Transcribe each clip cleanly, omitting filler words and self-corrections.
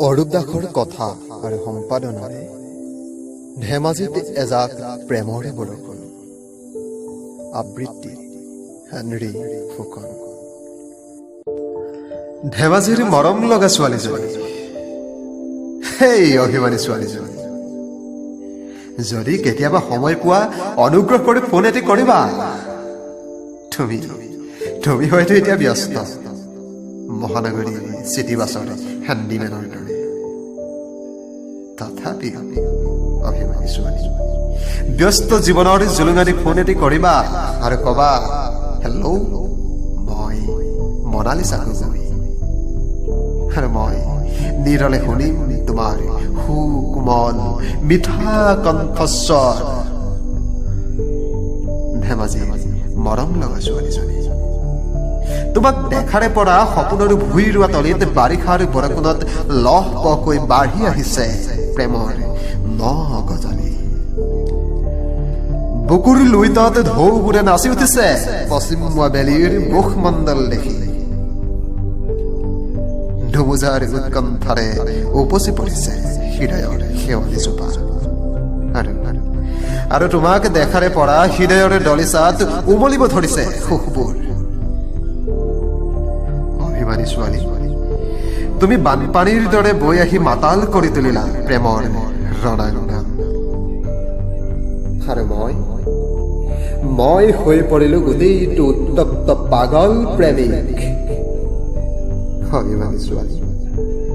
অৰূপ দাসৰ কথা আৰু সম্পাদনাৰে ধেমাজিত এজাক প্ৰেমৰ বৰষুণ। আবৃত্তি হেনৰি ফুকন। ধেমাজিৰ মৰম লগা ছোৱালীজনী, সেই অভিমানী ছোৱালীজনী, যদি কেতিয়াবা সময় পোৱা, অনুগ্ৰহ কৰি ফোন এটি কৰিবা। তুমি তুমি হয়তো এতিয়া ব্যস্ত মহানগৰী চিটি বাছৰ হেণ্ডিমেনৰ দৰে। তথাপি অভিমানী ছোৱালী, ব্যস্ত জীৱনৰ জুলুঙাদি ফোন এটি কৰিবা আৰু কবা, "হেল্ল', মই মনালিচা গগৈ।" আৰু মই নিৰলে শুনিম তোমাৰ সুকোমল মিঠা কণ্ঠস্বৰ। ধেমাজিৰ মৰম লগা ছোৱালীজনী, তোমাক দেখাৰে পৰা সপোনৰ ভূঁই ৰোৱা তলিত বাৰিষাৰ বৰষুণত লহ পহকৈ বাঢ়ি আহিছে প্ৰেমৰ ন গজালি। বুকুৰ লুইতত ঢৌবোৰে নাচি উঠিছে পশ্চিমমুৱা বেলিৰ মুখমণ্ডল দেখি। ধুমুজাৰ উৎকণ্ঠাৰে উপচি পৰিছে হৃদয়ৰ শেৱালিজোপা। আৰু আৰু তোমাক দেখাৰে পৰা হৃদয়ৰ দলিচাত উমলিব ধৰিছে সুখবোৰ। অভিমানী ছোৱালী, তুমি বানপানীৰ দৰে বৈ আহি মাতাল কৰি তুলিলা প্ৰেমৰ ৰণাংগন। আৰু মই হৈ পৰিলো গোটেইটো উত্তপ্ত পাগল প্ৰেমিক। অভিমানী ছোৱালী,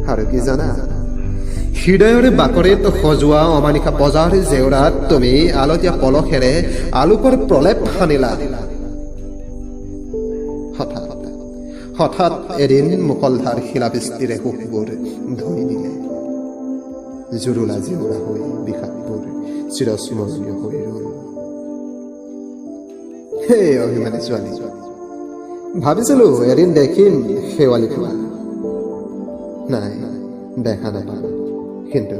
আৰু কি জানা? হৃদয়ৰ বাকৰিত সজোৱা অমানিশা বজাৰ জেওৰাত তুমি আলতীয়া পলসেৰে আলোকৰ প্ৰলেপ সানিলা। হঠাৎ হঠাৎ এদিন মুষলধাৰ শিলাবৃষ্টিৰে সুখবোৰ ধুই নিলে। জুৰুলা জেওৰা হৈ বিষাদবোৰ চিৰস্মৰণীয় হৈ ৰল। সেই অভিমানী ছোৱালী, ভাবিছিলো এদিন দেখিম শেৱালি ফুলা। নাই, দেখা নাপালো। কিন্তু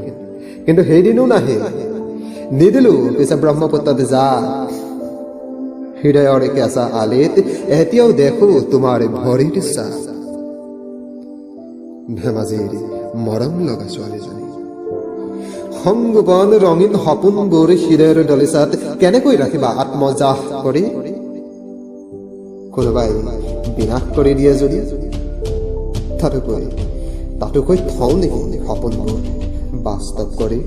কিন্তু সেইদিনো নাহিল। নিদিলো পিছে ব্ৰহ্মপুত্ৰত জাপ। হৃদয়ৰ কেঁচা আলিত এতিয়াও দেখো তোমাৰ ভৰিৰ ছাপ। ধেমাজিৰ মৰম লগা ছোৱালীজনী, সংগোপন ৰঙীন সপোনবোৰ হৃদয়ৰ দলিচাত কেনেকৈ ৰাখিবা আত্মজাহ কৰি? কোনোবাই বিনাশ কৰি দিয়ে যদি? তাতোকৈ তাতোকৈ থওঁ নেকি সপোনবোৰ বাস্তৱ কৰি?